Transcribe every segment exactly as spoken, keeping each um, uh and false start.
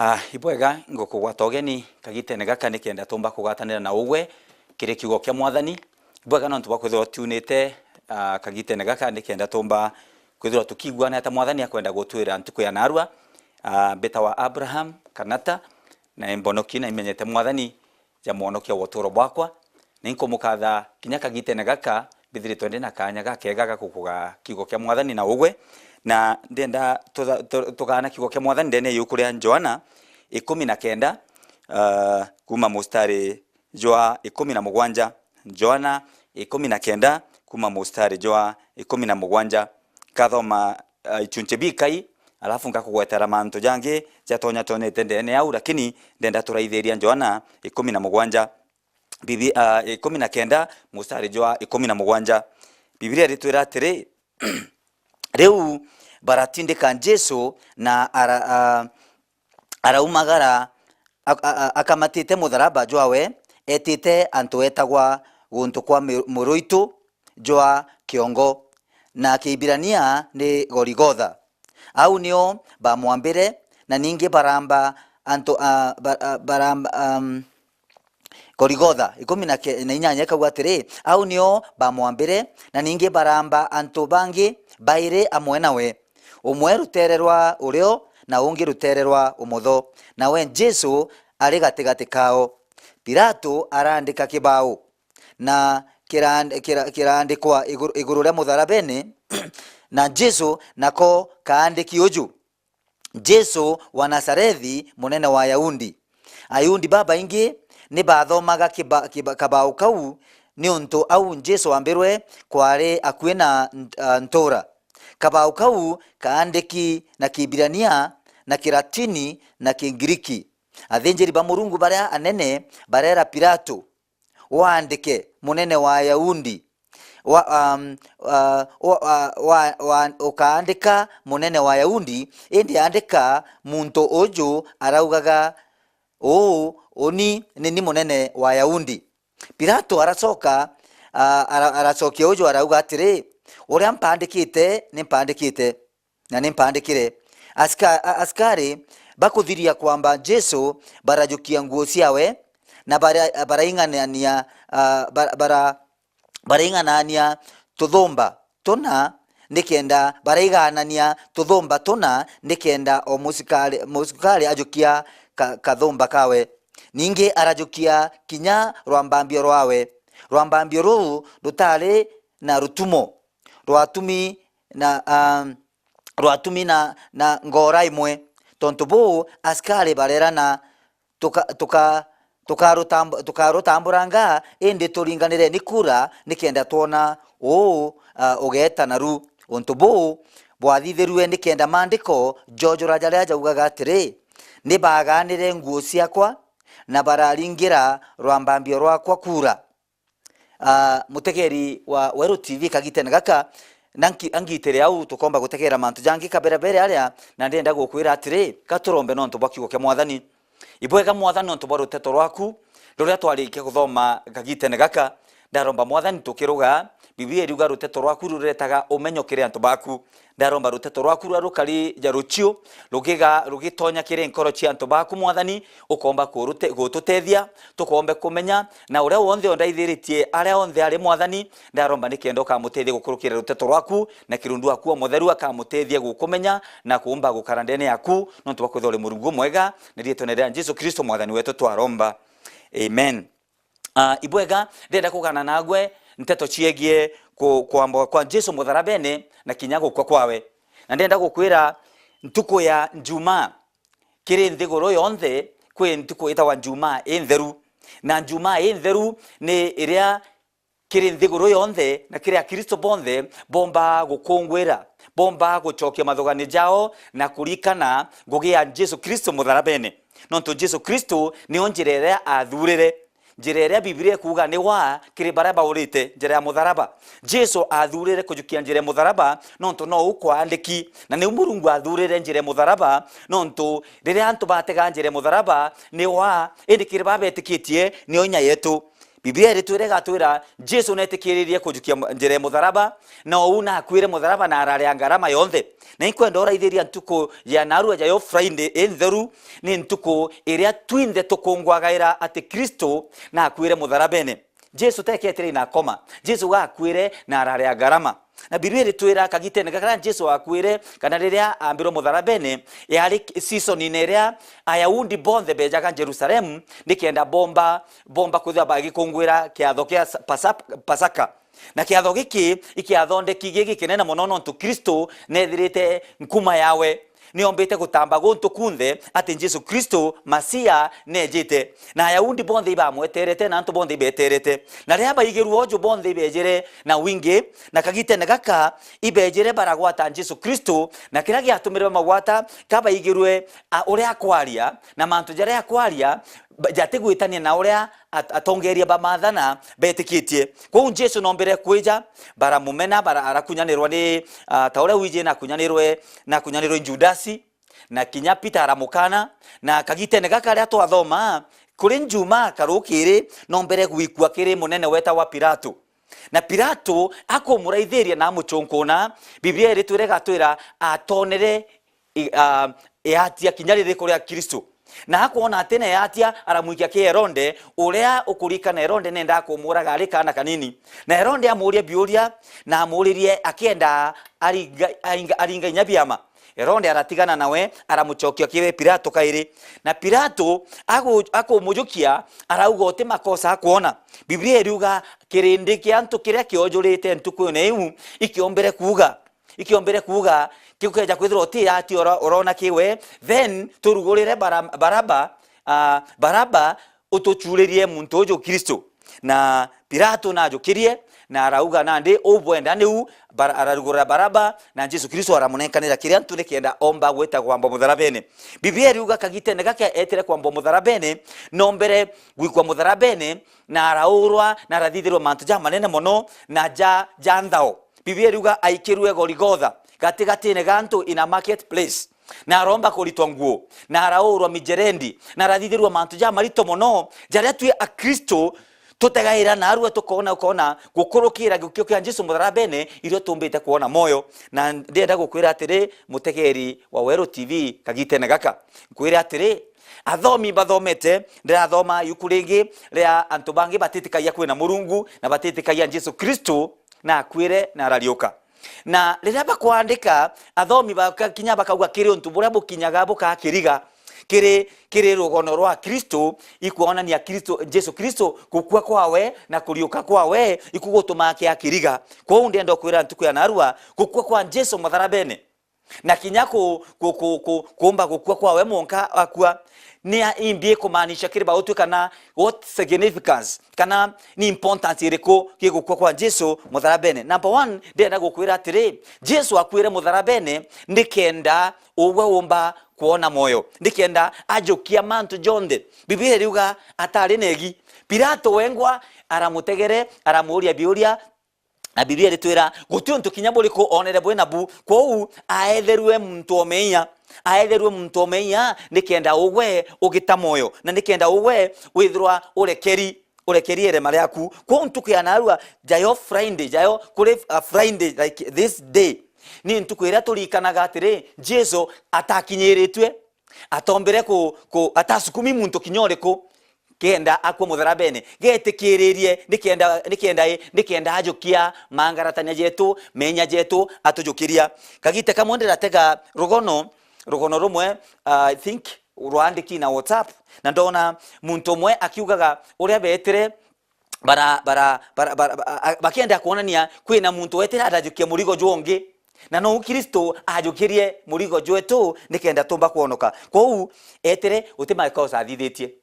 Ah, ibwega ngukugwata ugeni kagitene gaka nikenda tumba kugwatanira na ugwe kiri kiugo kia Mwathani. Ibwega nontu bwa kwithirwa utiunite, ah, kagitene gaka nikenda tumba kwithirwa tukiguana ata Mwathani akwenda gutwira ntuku ya narua. Ah, mbitawa Abraham Kanata, na imbonoki na imenyete Mwathani ja mwonokia wa uturo bwakwa. Na inkumukatha kinya kagitene gaka, mbithiritwe ndi na kanya gakega ga gukuga kiugo kia Mwathani na ugwe. Na ndenda tutha-, tu-, tugaana kiugo kia Mwathani ndene ya iuku ria Johana ikumi na kenda, ah, kuma mustari jwa ikumi na mugwanja. Johana ikumi na kenda kuma mustari jwa ikumi na mugwanja. Nkathoma, ah, ichunche bikai, alafu ngakugwetera mantu jangi jatonyatonyete ndene yau, lakini ndenda turaithiria Johana ikumi na mugwanja. Bibi-, ah, ikumi na kenda, mustari jwa ikumi na mugwanja. Bibilia iritwira atiri, riu baratindika Jesu na ara-, ah, araumagara ak-, a-, a-, akamatite mutharaba jwawe, etite antu etagwa guntu kwa mi-, muruitu jwa kiongo, na Kiibirania ni Goligotha. Au nio bamwambire, na ningi baramba antu, a, ba-, a, baramba, um, Goligotha, ikumi na ke-, na inyanya ikauga atiri, au nio bamwambire, na ningi baramba antu bangi bairi amwe nawe, umwe rutere rwa urio na ungi rutere rwa umotho, nawe Jesu ari gatigati kao. Pilato araandika kibao, na kirand-, kira-, kiraandikwa iguru, iguru ria mutharabene, na Jesu nako kaandiki uju, Jesu wa Nazarethi, munene wa Ayahudi. Ayahudi babaingi ni bathomaga kiba-, kiba-, kabao kau, niuntu au Jesu ambirwe kwari akui na nt-, a, ntura. Kabao kau kaandiki na Kiibirania, na Kilatini, na Kigiriki. Athinjiri ba Murungu baria anene bareera Pilato, waandike, "Munene wa Ayahudi." Wa, um, uh, wa, wa, wa, wa, ukaandika, "Munene wa Ayahudi," indi andika, "Muntu uju araugaga uu, uni ni ni munene wa Ayahudi." Pilato aracoka, uh, ara-, aracokia uju arauga atiri, "Uria mpandikite, ni mpandikite." Na ni mpandikire. Asika-, a-, asikari bakuthiria kwamba Jesu, barajukia nguo ciawe, na bara-, baraing'anania, a, bara-, bara-, baraing'anania tuthumba tuna, nikenda, baraiganania tuthumba tuna, nikenda o musikari, musikari ajukia ka-, kathumba kawe. Ningi arajukia kinya rwambambio rwawe. Rwambambio ruu rutari na rutumo, rwatumi na, a, rwatumi na, na ngoora imwe. Tontu buu, asikari bareerana, "Tuka-, tuka-, tukarutamb-, tukarutamburanga, indi turinganireni kura, nikenda twona uu, a, ugeeta naru." Untu buu bwathithirue nikenda maandiko joojura jaria jaugaga atiri, "Ni baagaanire nguo ciakwa, na bararingira rwambambio rwakwa kura." Ah, mutegeri wa Weru T V kagitene gaka, na nki-, angitire au, tukomba gutegera mantu jangi kaberebere aria, na ndenda gukwira atiri, ka turombe nontu bwa kiugo kia Mwathani. Ibwega Mwathani nontu bwa ruteto rwaku, ruria twarikia kuthoma kagitene gaka, ndaromba Mwathani tukiruga, Biblia iriuga ruteto rwaku ruretaga umenyo kiri antu baku. Ndaromba ruteto rwaku ruria rukari ja ruchiu, rugiga-, rugitonya kiri nkoro cia antu baku, Mwathani, ukomba kurute-, gututethia, tukombe kumenya, na uria wonthe undaithiritie, aria onthe ari, Mwathani, ndaromba nikenda ukamutethia gukurukira ruteto rwaku, na kirundu waku Umutheru akamutethia gukumenya na kuumba gukara ndene yaku, nontu bwa kwithirwa uri Murungu umwega, na riitwene ria Jesu Kristo Mwathani wetu twaromba. Amen. Ah, ibwega, ndenda kugana nagwe nteto ciegie ku-, kwambwa kwa Jesu mutharabene na kinya gukua kwawe. Na ndenda gukwira, ntuku ya Njumaa, kiri nthiguru yonthe, kwi ntuku itagwa Njumaa intheru. Na Njumaa intheru ni iria kiri nthiguru yonthe na kiri Akristo bonthe bombaa gukungwira, bombaa gucokia mathuganio jao na kurikana ngugi ya Jesu Kristo mutharabene. Nontu Jesu Kristo niyo njira iria athurire. Njira iria Bibilia ikuuga ni waa kiri baria baurite, njira ya mutharaba. Jesu athurire kujukia njira ya mutharaba, nontu nou kwaandiki. Na niu Murungu athurire njira ya mutharaba, nontu riria antu batega njira ya mutharaba, ni waa, indi kiri baria betikitie, niyo inya yetu. Biblia iritwira, igatwira Jesu netikiririe kujukia mu-, njira ya mutharaba, na uu nakuire mutharaba na araria ngarama yonthe. Na inkwenda uraithiria ntuku ya narua jayo Friday intheru, ni ntuku iria twinthe tukungwagaira ati Kristo nakuire mutharabene. Jesu teketire na akoma. Jesu gakuire na araria ngarama. Na Biblia iritwira kagitene gaka karia Jesu akuire, kana riria ambirwe mutharabene, yari season-ine iria Ayahudi bonthe bejaga Jerusalemu nikenda bomba, bomba kwithirwa bagikungwira kiatho kia sa-, Pasa-, Pasaka. Na kiatho giki ikiathondeki gigi kinene mono, nontu Kristo nethirite nkuma yawe. Niombite gutamba guntu kunthe ati Jesu Kristo Masia nejite. Na Ayahudi bonthe ibamweterete, na antu bonthe ibeterete. Na riria baigirue uju, bonthe ibejire na wingi, na kagitene gaka ibejire baragwata Jesu Kristo, na kiria giatumire bamagwata, ka baigirue, a, uria akwaria, na mantu jaria akwaria, ba-, jatigwitania na uria at-, atongeria ba maathana betikitie. Kwou Jesu nombere kwija, baramumena, bara-, arakunyanirwa ni, ah, ta uria wiji nakunyanirwe, nakunyanirwe ni Judasi, na kinya Peter aramukana, na kagitene gaka karia twathoma, kuri Njuma karukiri, nombere gwikua kiri munene wetagwa Pilato. Na Pilato akumuraithiria na amuchunkuna, Biblia iritwira, igatwira atonere i-, a, iatia kinya ririku ria Kristo. Na akwona ati na iatia, aramwikia ki Herode, uria ukurikana Herode nendaga kumuraga ari kaana kanini. Na Herode amuuria biuria, na amuririe akienda aringa, aringa, aringa inya biama. Herode aratigana nawe, aramucokia kiwe Pilato kairi. Na Pilato agu-, akumujukia, arauga uti makosa akwona. Biblia iriuga kirindi kia antu kiria kiojurite ntuku-ine iu ikiombere kuuga, ikiombere kuuga, kiu keja kwithirwa uti ati ura-, urona kiwe, then turugurire Bara-, Baraba, ah, Baraba, utuchuririe muntu uju Kristo. Na Pilato najukirie, na arauga, nandi ubwenda niu, Bara-, ararugurira Baraba, na Jesu Kristo aramunenkanira kiri antu nikenda omba gwita kwambwa mutharabene. Biblia iriuga kagitene gake etire kwambwa mutharabene, nombere gwikwa mutharabene, na araurwa, na arathithirwa mantu jamanene mono, na ja, ja nthao. Biblia iriuga aikirue Goligotha, gatigatine ga antu in a market place. Na aromba kuritwa nguo, na araurwa mijerendi, na arathithirwa mantu jamarito mono, jaria twi Akristo tutegaira narua tukona, ukona gukurukira gikio kia Jesu mutharabene, irio tumbite kwona moyo. Na ndienda gukwira atiri, mutegeri wa Weru T V, kagitene gaka, nkwire atiri, athomi bathomete, ndirathoma yuku ringi ria antu bangi batitikagia kwina Murungu na batitikagia Jesu Kristo na akuire na arariuka. Na riria bakwandika, athomi baka-, kinya bakauga kiri untu buria bukinyaga bukaa kiriga kiri, kiri rugono rwa Kristo, ikwonania Kristo, Jesu Kristo, gukua kwawe na kuriuka kwawe ikugutumaa kia kiriga. Kwou ndienda kwira ntuku ya narua, gukua kwa Jesu mutharabene, na kinya ku-, ku-, ku-, ku-, kuumba gukua kwawe mwonka akua, ni a-, imbi ikumaanisha kiri bautwi, kana what significance, kana ni importance iriku ki gukua kwa Jesu mutharabene? Number one, ndenda gukwira atiri, Jesu akuire mutharabene nikenda ugwe umba kwona moyo, nikenda ajukia mantu jonthe. Biblia iriuga atari negi. Pilato wengwa aramutegere, aramuuria biuria, na Biblia iritwira, guti untu kinya buriku oonere bwi nabu. Kwou aetherue muntu omeia, aetherue muntu omeia, nikenda ugwe ugita moyo, na nikenda ugwe withirwa urekeri, urekeri irema riaku. Kwou ntuku ya narua, jayo Friday, jayo kuri, uh, Friday, like this day, ni ntuku iria turikanaga atiri, Jesu atakinyiritue, atombire ku, ku, atasukumi muntu kinya uriku, kenda akua mutharabene, getikiririe, nikenda, nikenda i, nikenda ajukia mangaratania jetu, menya jetu, atujukiria. Kagita kamwe ndiratega rugono, rugono rumwe, uh, I think, rwandiki na WhatsApp, na ndona muntu umwe akiugaga uria betire bara, bara, bara, bara, ba-, a-, bakenda kwonania kwina muntu wetire arajukia murigo jwa ungi, na nou Kristo ajukirie murigo jwetu nikenda tumba kwonoka. Kwou etire uti makosa athithitie.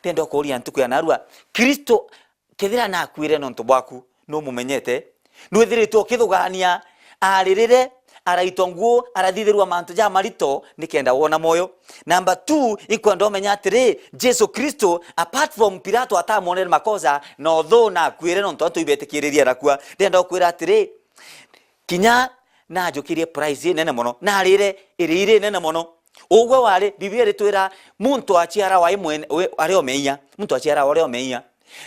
Ndenda kuuria ntuku ya narua, Kristo kethira nakuire nontu bwaku, numumenyete? Nwithiritwe ukithugania, aririre, araitwa nguo, arathithirwa mantu jamarito nikenda wona moyo. Number two, ikwenda umenya atiri, Jesu Kristo, apart from Pilato atamwonere makosa, na although nakuire nontu antu ibetikiririe arakua, ndenda ukwira atiri, kinya najukirie price inene mono, narire irii rinene mono. Ugwe wari, Biblia iritwira, muntu aciarawa ari mwene, we, ari omeia. Muntu aciarawa ari omeia.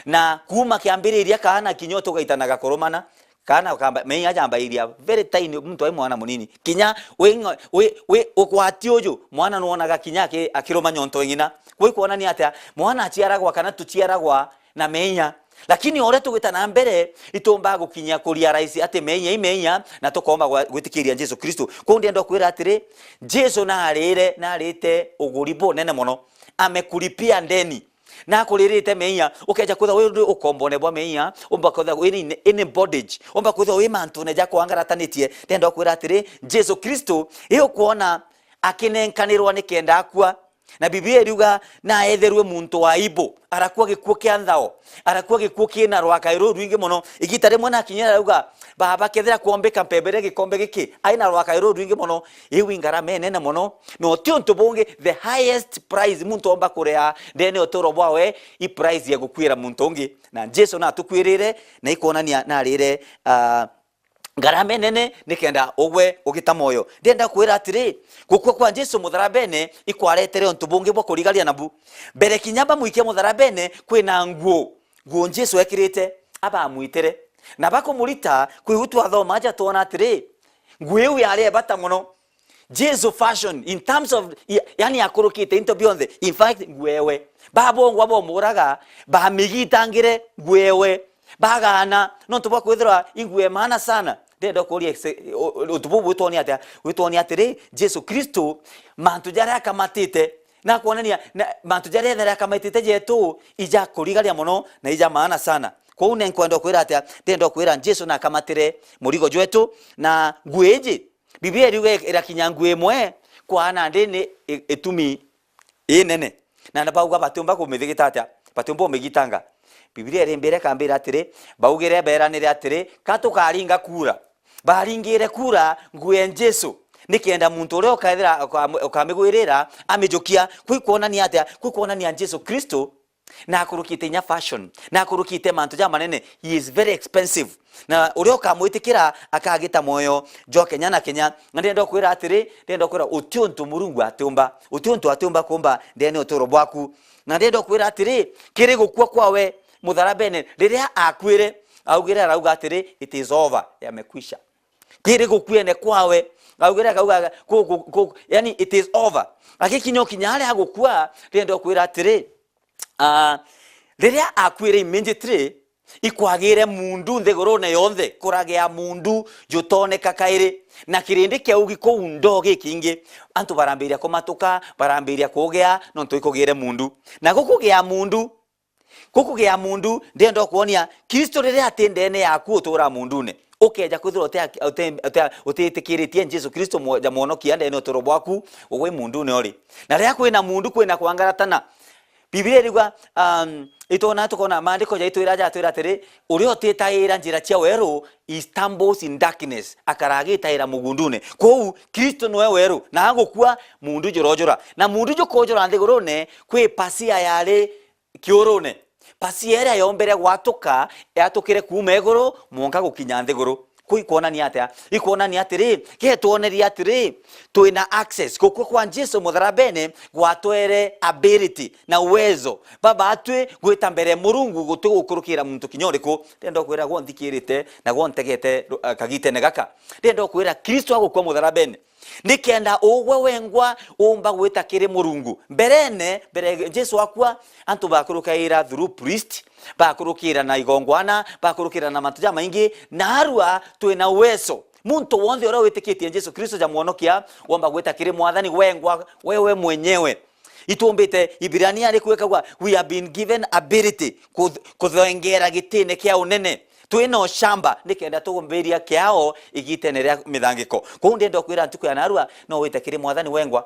Na kuuma kiambiriria kaana kinya tugaitana gakurumana, kaana kamba, menya jambairia very tiny, muntu ai mwana munini. Kinya wi ng'o-, wi, wi ugwati uju, mwana nwonaga kinya aki-, akiruma nyonto ng'ina. Kwi kwonania atia? Mwana aciaragwa kana tuciaragwa na menya. Lakini o uria tugita na mbere, itumba gukinya ku realize ati menya i menya, na tukomba gwa-, gwitikiria Jesu Kristo. Kuu ndienda kwira atiri, Jesu naarire, naarite uguri bunene mono. Amekulipia ndeni. Nakuririte menya, ukeja kwithirwa wi ukombone bwa menya, umba kwithirwa wi in, in bondage, umba kwithirwa wi mantune ja kwangaratanitie. Ndienda kwira atiri, Jesu Kristo, i ukwona akinenkanirwa nikenda akua. Na Biblia iriuga, naetherue muntu wa aibu, arakua gikuu kia nthao, arakua gikuu kina rwakai rurwingi mono. Igita rimwe nakinyira arauga, Baba, kethira kwombika mpembere gikombe giki, ai na rwakai rurwingi mono. Iu i ngarama inene mono, na uti untu bungi, the highest price muntu omba kuria ndene uturo bwawe, i price ya gukuira muntu ungi. Na Jesu natukuirire, na ikwonania narire, ah, ngarama inene nikenda ugwe ugita moyo. Ndienda kwira atiri, gukua kwa Jesu mutharabene ikwaretere untu bungi bwa kurigaria nabu. Mbere kinya bamwikia mutharabene, kwina nguo, nguo Jesu ekirite, abamwitire. Na bakumurita, kwi u twathoma aja twona atiri, nguo iu yari ya bata mono. Jesu fashion, in terms of, ya-, yani akurukite into bionthe. In fact, nguo ewe. Babongwa bomuraga, bamigitangire nguo ewe. Bagana, nontu bwa kwithirwa i nguo e maana sana. Ndenda kuria exe-, u-, u-, untu bubu witwonia atia? Witwonia atiri, Jesu Kristo, mantu jaria akamatite, na kwonania, na mantu jaria ethera akamatite jetu, ija kurigaria mono, na ija maana sana. Kwou nenkwenda kwira atia? Ndenda kwira Jesu nakamatire murigo jwetu, na nguo iji, Biblia iriuga irakinya nguo imwe, kwa nandi ni i-, itumi inene. Na bauga batiumba kumithigita atia? Batiumba umigitanga. Biblia irimbire ikambira atiri, baugire beranire atiri, ka tukaringa kura. Baringire kura nguo ya Jesu, nikenda muntu uria ukaethira ukam-, ukamigwirira amijukia. Kwi kwonania atia? Kwi kwonania Jesu Kristo na akurukite inya fashion, na akurukite mantu jamanene, he is very expensive. Na uria ukamwitikira akagita moyo jwa kenya na kenya. Na ndenda kwira atiri, ndenda kwira uti untu Murungu atiumba, uti untu atiumba kumba ndene uturo bwaku. Na ndenda kwira atiri, kiri gukua kwawe mutharabene, riria akuire, augire, arauga atiri, "It is over, yamekwisha." Kiri gukuene kwawe, augire, akauga, ku-, ku-, ku-, yani, "It is over." Agikinya kinya aria agukua, ndenda kwira atiri, Ah, riria akuire immediately, ikwagire mundu nthigurune yonthe, kuragia mundu jutoneka kairi, na kirindi kia ugi kuu ndoo gikingi. Antu barambiria kumatuka, barambiria kugea, nontu ikugire mundu. Na gukugia mundu, gukugia mundu, ndienda kuonia, Kristo riria ati ndene yaku utura mundune. Ukeja kwithirwa uti-, uti-, uti-, utitikiritie Jesu Kristo mwo-, ja mwonokia ndene uturo bwaku, ugwe mundune uri. Na riria kwina mundu, kwina kwangaratana, Biblia iriuga, um, itwona, tukona maandiko jaitwira, jatwira atiri, "Uria utitaira njira cia weru, he stumbles in darkness," akara agitaira mugundune. Kwou, Kristo niwe weru, na agukua, mundu jurojura. Na mundu jukujura nthigurune, kwi pasia yari kiurune. Pasia iria yombere gwatuka, yatukire kuuma iguru, mwanka gukinya nthiguru. Kuu ikwonania atia? Ikwonania atiri, getwoneria atiri, twina access. Gukua kwa Jesu mutharabene gwatwere ability na uwezo baba atwi gwita mbere Murungu guti gukurukira muntu kinya uriku. Ndenda kwira gwe unthikirite na gwe untegete ru-, a, kagitene gaka. Ndenda kwira Kristo agukua mutharabene nikenda ugwe wengwa umba gwita kiri Murungu. Mberene, mbere Jesu akua, antu bakurukaira through priest, bakurukira na igongwana, bakurukira na mantu jamaingi, na arua twina uwezo. Muntu wonthe uria witikitie Jesu Kristo ja mwonokia, womba gwita kiri mwathani wengwa, wewe mwenyewe. Itumbite Ibirania rikwikagwa, "We have been given ability," kuth-, kuthengera gitine kia unene. Twina ushamba, nikenda tugumbiriria kiao igitene ria mithangiko. Kwou ndenda kwira ntuku ya narua, no wite kiri mwathani wengwa.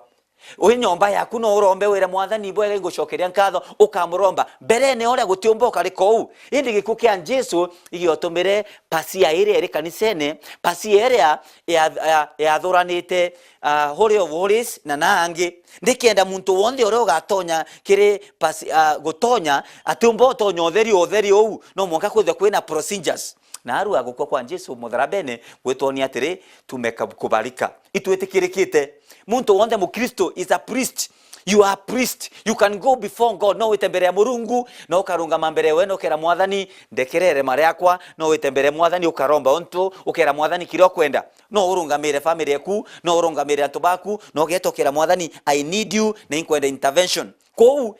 Wi nyomba yaku no urombe wire, "Mwathani, bwega, ingucokeria nkatho," ukamuromba. Mberene uria gutiumba ukarika uu. Indi gikuu kia Jesu igiotumire pasia iria iri kanisene, pasia iria ya, ya, yathuranite, ah, Holy of Holies na na angi. Nikenda muntu wonthe uria ugatonya kiri pasi-, ah, gutonya, atiumba utonya utheri, utheri uu, no mwanka kwithirwa kwina procedures. Na arua gukua kwa Jesu mutharabene gwitwonia atiri, tumekubalika. Itwitikirikite. Muntu wonthe Mukristo is a priest. You are a priest. You can go before God. No wite mbere ya Murungu, no ukarungama mbere we, no ukera Mwathani, "Ndekerere mari yakwa." No wite mbere ya Mwathani, ukaromba untu, ukera Mwathani kiria ukwenda. No urungamire family yaku, no urungamire antu baku, no ugeta ukera Mwathani, "I need you, na inkwenda intervention." Kou,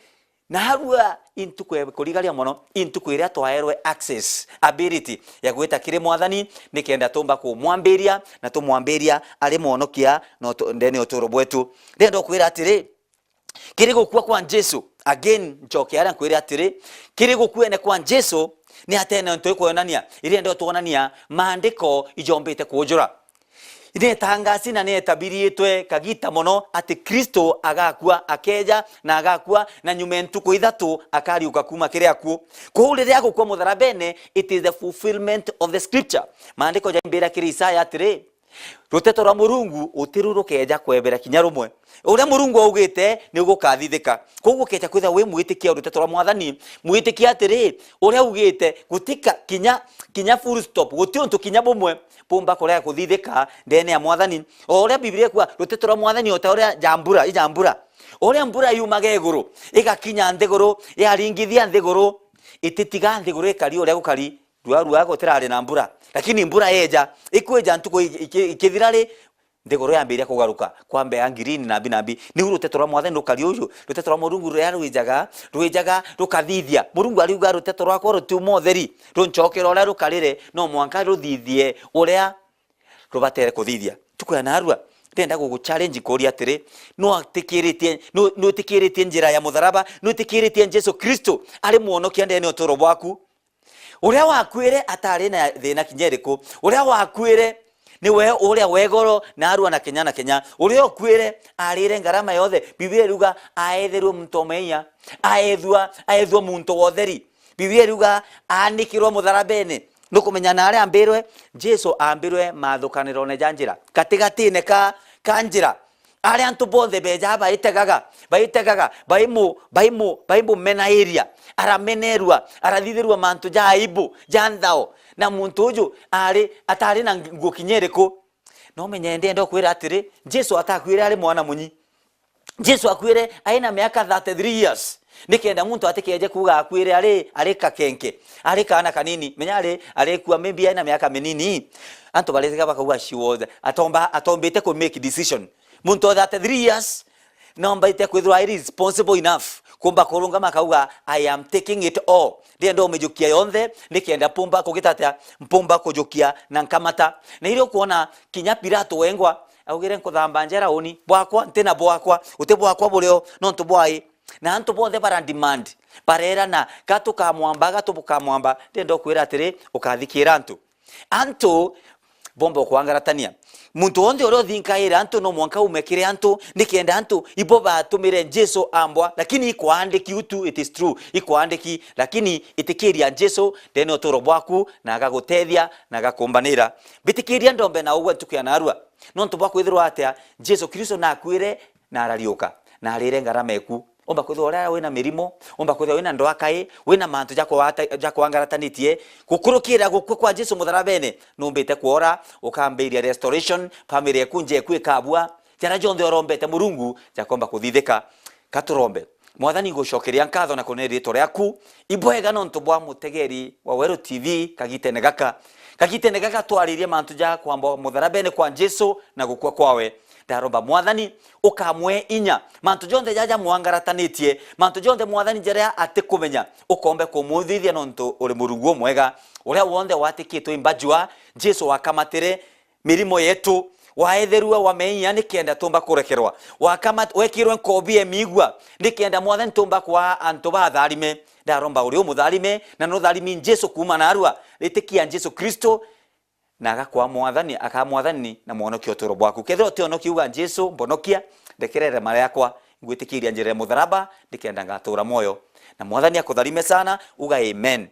narua i ntuku ya kurigaria mono, i ntuku iria twaerwe access, ability ya gwita kiri Mwathani, nikenda tumba kumwambiria, na tumwambiria ari mwonokia na utu-, ndene ya uturo bwetu. Ndenda ukwira atiri, kiri gukua kwa Jesu, again, ncoke aria nkwire atiri, kiri gukuene kwa Jesu, ni atene ntu ikwonania, iria ndo twonania maandiko ijombite kujura. Ni etangasi na ni etabiritwe kagita mono ati Kristo agakua, akeja na agakua, na nyuma ya ntuku ithatu akariuka kuuma kiri akuo. Kou riria agukua mutharabene, it is the fulfillment of the scripture. Maandiko jaimbira kiri Isaya atiri, ruteto rwa Murungu utiru rukeja kwebera kinya rumwe. Uria Murungu augite ni gukathithika. Kou gukeja kwithirwa wi mwitikia ruteto rwa Mwathani, mwitikia atiri, uria augite gutika kinya, kinya full stop, guti untu kinya bumwe bumba kurega kuthithika ndene ya Mwathani. O uria Biblia ikuuga, ruteto rwa Mwathani o ta uria ja mbura, ija mbura. O uria mbura yumaga iguru, igakinya nthiguru, yaringithia nthiguru, ititiga nthiguru ikari uria gukari, rua rua gutirari na mbura. Lakini mbura yeja, ikwija ntuku iki-, iki-, ikithira ri, nthiguru yambiria kugaruka, kwambe ya green na mbi na mbi. Niu ruteto rwa Mwathani rukari uju, ruteto rwa Murungu ruria rwijaga, rwijaga rukathithia. Murungu ariuga, "Ruteto rwakwa rutiuma utheri, runcokera uria rukarire, no mwanka ruthithie uria rubatere kuthithia." Ntuku ya narua, ndenda gugu challenge kuria atiri, nwatikiritie, nu-, nutikiritie njira ya mutharaba, nutikiritie Jesu Kristo ari mwonokia ndene ya uturo bwaku? Uria wakuire atari na thina kinya iriku. Uria wakuire niwe uria wegoro na arua na kenya na kenya. Uria ukuire arire ngarama yothe. Biblia iruga aetherue muntu o menya. Aethua, aethua muntu wa utheri. Biblia iruga aanikirwe mutharabene. Nukumenya na aria ambirwe, Jesu ambirwe mathukanirone ja njira. Gatigatine ka, ka njira. Aria antu bonthe beejaga baitegaga, baitegaga, baimu-, baimu-, baimumenairia, aramenerua, arathithirua mantu ja aibu, ja nthao. Na muntu uju aari, ataari na nguo kinya iriku. No menye ndienda ukwira atiri, Jesu atakuire ari mwana munyi. Jesu akuire ari na miaka thirty-three years. Nikenda muntu atikeje kuuga akuire ari, ari kakenke, ari kaana kanini. Menya ari, arikua maybe ari na miaka minini. Antu baritiga bakauga she was, atomba, atombite ku make decision. Muntu o thirty-three years, no mbaite kwithirwa ari responsible enough kumba kurungama akauga, "I am taking it all. Ndienda umijukia yonthe, nikenda mpumba kugita atia, mpumba kujukia na nkamata." Na irio kuona kinya Pilato wengwa augire, "Nkuthamba njera uni, bwakwa, ntina bwakwa, uti bwakwa burio, nontu bwai." Na antu bonthe bara demand, barerana, "Ga tukamwamba, ga tukamwamba." Ndienda ukwira atiri, ukathikira antu. Antu bomba ukwangaratania. Muntu wonthe uria uthinkaira antu no mwanka ume kiri antu, nikenda antu ibo batumire Jesu ambwa, lakini ikwaandiki utu, it is true, ikwaandiki, lakini itikiria Jesu ndene uturo bwaku na agagutethia na agakumbanira. Mbitikiria ndombe na ugwe ntuku ya narua. Nontu bwa kwithirwa atia Jesu Kristo nakuire na arariuka, na arire ngarama eku. Umba kwithirwa uria wina mirimo, umba kwithirwa wina ndwakai, wina mantu ja kwata-, ja kwangaratanitie. Gukurukira gukua kwa Jesu mutharabene, numbite kwora, ukambiria restoration, family eku njeku ikabua, jara jonthe urombete Murungu jakomba kuthithika. Katurombe. Mwathani, ngucokeria nkatho na kunene ritwa riaku. Ibwega nontu bwa mutegeri wa Weru T V kagitene gaka. Kagitene gaka twaririe mantu ja kwamba mutharabene kwa Jesu na gukua kwawe. Ndaromba Mwathani, ukamwe inya. Mantu jonthe jaja mwangaratanitie, mantu jonthe Mwathani jaria atikumenya, ukombe kumuthithia nontu uri Murungu umwega. Uria wonthe watikitwe imbajua, Jesu wakamatire mirimo yetu, waetherua wa meinya nikenda tumba kurekerwa. Wakamat-, wekirwe nkobi ya miigua, nikenda Mwathani tumba kwa antu batharime. Ndaromba uri umutharime, na nutharimi Jesu kuuma narua. Itikia Jesu Kristo, na agakwa Mwathani, akaa Mwathani na mwonokia uturo bwaku. Kethira utionokia, uga, "Jesu, mbonokia, ndekerere mara yakwa, ngwitikiria njira ya mutharaba, nikenda ngatura mwoyo." Na Mwathani akutharime sana, uga, "Amen."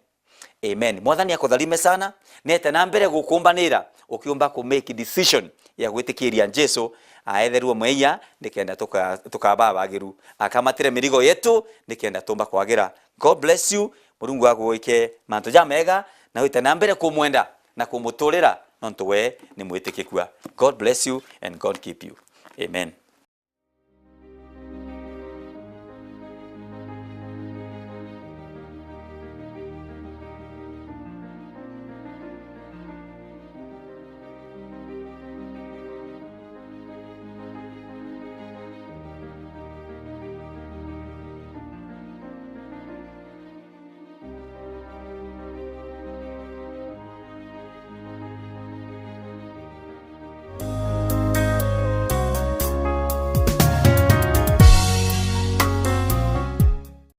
Amen. Mwathani akutharime sana, nete na mbere gukumbanira, ukiumba ku make decision ya gwitikiria Jesu, aetherue mweia, nikenda tuka-, tukaba abagiru. Akamatire mirigo yetu, nikenda tumba kwagira. God bless you. Murungu agwike mantu jamega, na wite na mbere kumwenda na kumuturira, nontu we ni mwitikikua. God bless you and God keep you. Amen.